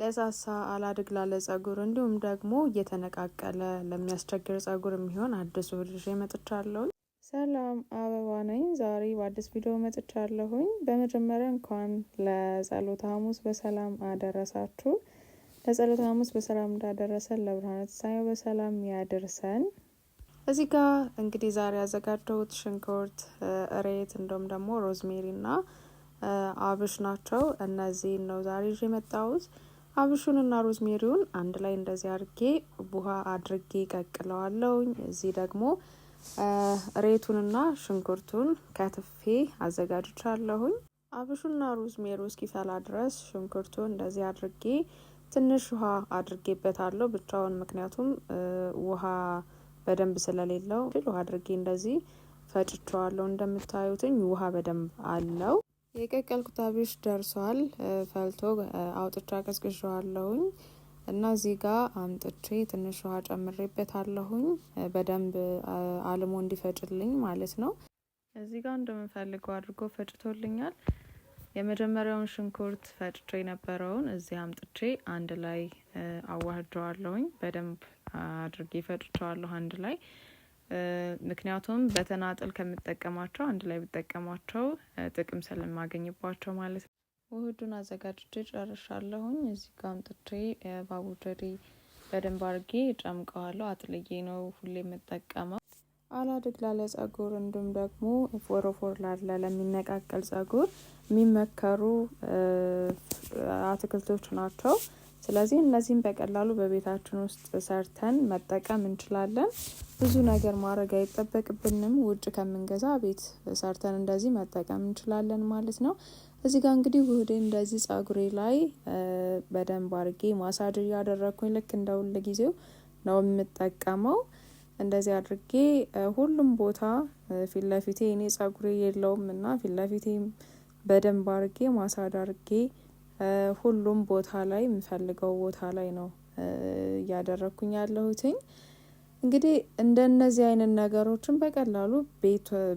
ለሳሳ አላድግ ላለ ጸጉር እንዲሁም ደግሞ እየተነቃቀለ ለሚያስቸግር ጸጉር የሚሆን አዲስ ውህድ ይዤ መጥቻለሁኝ። ሰላም፣ አበባ ነኝ። ዛሬ በአዲስ ቪዲዮ መጥቻለሁኝ። በመጀመሪያ እንኳን ለጸሎተ ሐሙስ በሰላም አደረሳችሁ። ለጸሎተ ሐሙስ በሰላም እንዳደረሰን ለብርሃነ ትንሳኤው በሰላም ያድርሰን። እዚህ ጋር እንግዲህ ዛሬ ያዘጋጀሁት ሽንኩርት፣ እሬት እንዲሁም ደግሞ rosemary ና አብሽ ናቸው። እነዚህን ነው ዛሬ ይዤ የመጣሁት። አብሹንና rosemary ውን አንድ ላይ እንደዚህ አድርጌ ቡሃ አድርጌ ቀቅለዋለሁኝ። እዚህ ደግሞ ሬቱንና ሽንኩርቱን ከትፌ አዘጋጅቻለሁኝ። አብሹና rosemary ው እስኪፈላ ድረስ ሽንኩርቱን እንደዚህ አድርጌ ትንሽ ውሃ አድርጌበታለሁ ብቻውን፣ ምክንያቱም ውሃ በደንብ ስለሌለው ውሃ አድርጌ እንደዚህ ፈጭቸዋለሁ። እንደምታዩትኝ ውሃ በደንብ አለው። የቀቀልኩት አብሽ ደርሷል። ፈልቶ አውጥቻ ቀዝቅዤዋለሁኝ እና እዚህ ጋር አምጥቼ ትንሽ ውሃ ጨምሬበታለሁኝ በደንብ አልሞ እንዲፈጭልኝ ማለት ነው። እዚህ ጋር እንደምፈልገው አድርጎ ፈጭቶልኛል። የመጀመሪያውን ሽንኩርት ፈጭቼ የነበረውን እዚህ አምጥቼ አንድ ላይ አዋህደዋለሁኝ። በደንብ አድርጌ ፈጭቸዋለሁ አንድ ላይ፣ ምክንያቱም በተናጥል ከምጠቀማቸው አንድ ላይ ብጠቀማቸው ጥቅም ስለማገኝባቸው ማለት ነው። ውህዱን አዘጋጅቼ ጨርሻለሁኝ። እዚህ ጋር አምጥቼ ባቡጀዴ በደንብ አድርጌ ጨምቀዋለሁ። አጥልዬ ነው ሁሌ የምጠቀመው። አላድግ ላለ ጸጉር እንዲሁም ደግሞ ፎሮፎር ላለ ለሚነቃቀል ጸጉር የሚመከሩ አትክልቶች ናቸው። ስለዚህ እነዚህም በቀላሉ በቤታችን ውስጥ ሰርተን መጠቀም እንችላለን። ብዙ ነገር ማድረግ አይጠበቅብንም። ውጭ ከምንገዛ ቤት ሰርተን እንደዚህ መጠቀም እንችላለን ማለት ነው። እዚህ ጋር እንግዲህ ውህዴ እንደዚህ ጸጉሬ ላይ በደንብ አድርጌ ማሳጅ እያደረግኩኝ ልክ እንደ ሁል ጊዜው ነው የምጠቀመው። እንደዚህ አድርጌ ሁሉም ቦታ ፊት ለፊቴ፣ እኔ ጸጉሬ የለውም እና ፊት ለፊቴ በደንብ አድርጌ ማሳጅ አድርጌ ሁሉም ቦታ ላይ የምፈልገው ቦታ ላይ ነው እያደረግኩኝ ያለሁትኝ። እንግዲህ እንደነዚህ አይነት ነገሮችን በቀላሉ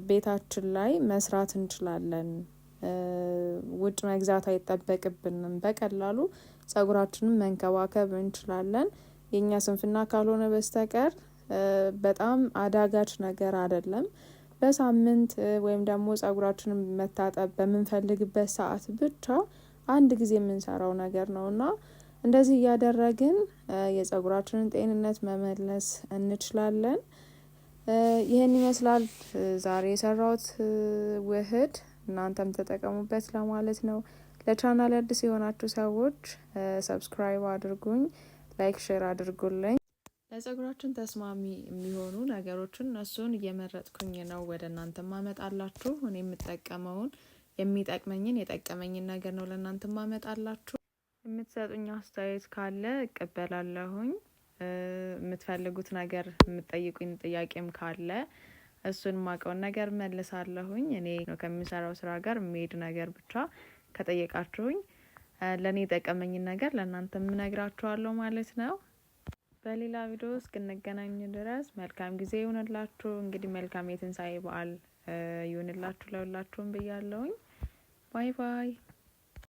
ቤታችን ላይ መስራት እንችላለን። ውጭ መግዛት አይጠበቅብንም። በቀላሉ ጸጉራችንን መንከባከብ እንችላለን። የእኛ ስንፍና ካልሆነ በስተቀር በጣም አዳጋች ነገር አይደለም። በሳምንት ወይም ደግሞ ጸጉራችንን መታጠብ በምንፈልግበት ሰዓት ብቻ አንድ ጊዜ የምንሰራው ነገር ነው እና እንደዚህ እያደረግን የጸጉራችንን ጤንነት መመለስ እንችላለን። ይህን ይመስላል ዛሬ የሰራሁት ውህድ፣ እናንተም ተጠቀሙበት ለማለት ነው። ለቻናል አዲስ የሆናችሁ ሰዎች subscribe አድርጉኝ፣ like፣ share አድርጉልኝ። ለጸጉራችን ተስማሚ የሚሆኑ ነገሮችን እነሱን እየመረጥኩኝ ነው ወደ እናንተ ማመጣላችሁ። እኔ የምጠቀመውን የሚጠቅመኝን የጠቀመኝን ነገር ነው ለእናንተ ማመጣላችሁ። የምትሰጡኝ አስተያየት ካለ እቀበላለሁኝ። የምትፈልጉት ነገር የምትጠይቁኝ ጥያቄም ካለ እሱን ማቀውን ነገር መልሳለሁኝ። እኔ ከሚሰራው ስራ ጋር የሚሄድ ነገር ብቻ ከጠየቃችሁኝ ለእኔ የጠቀመኝን ነገር ለእናንተ የምነግራችኋለሁ ማለት ነው። በሌላ ቪዲዮ እስክንገናኝ ድረስ መልካም ጊዜ ይሁንላችሁ። እንግዲህ መልካም የትንሳኤ በዓል ይሁንላችሁ ለሁላችሁም ብያለሁኝ። Bye bye።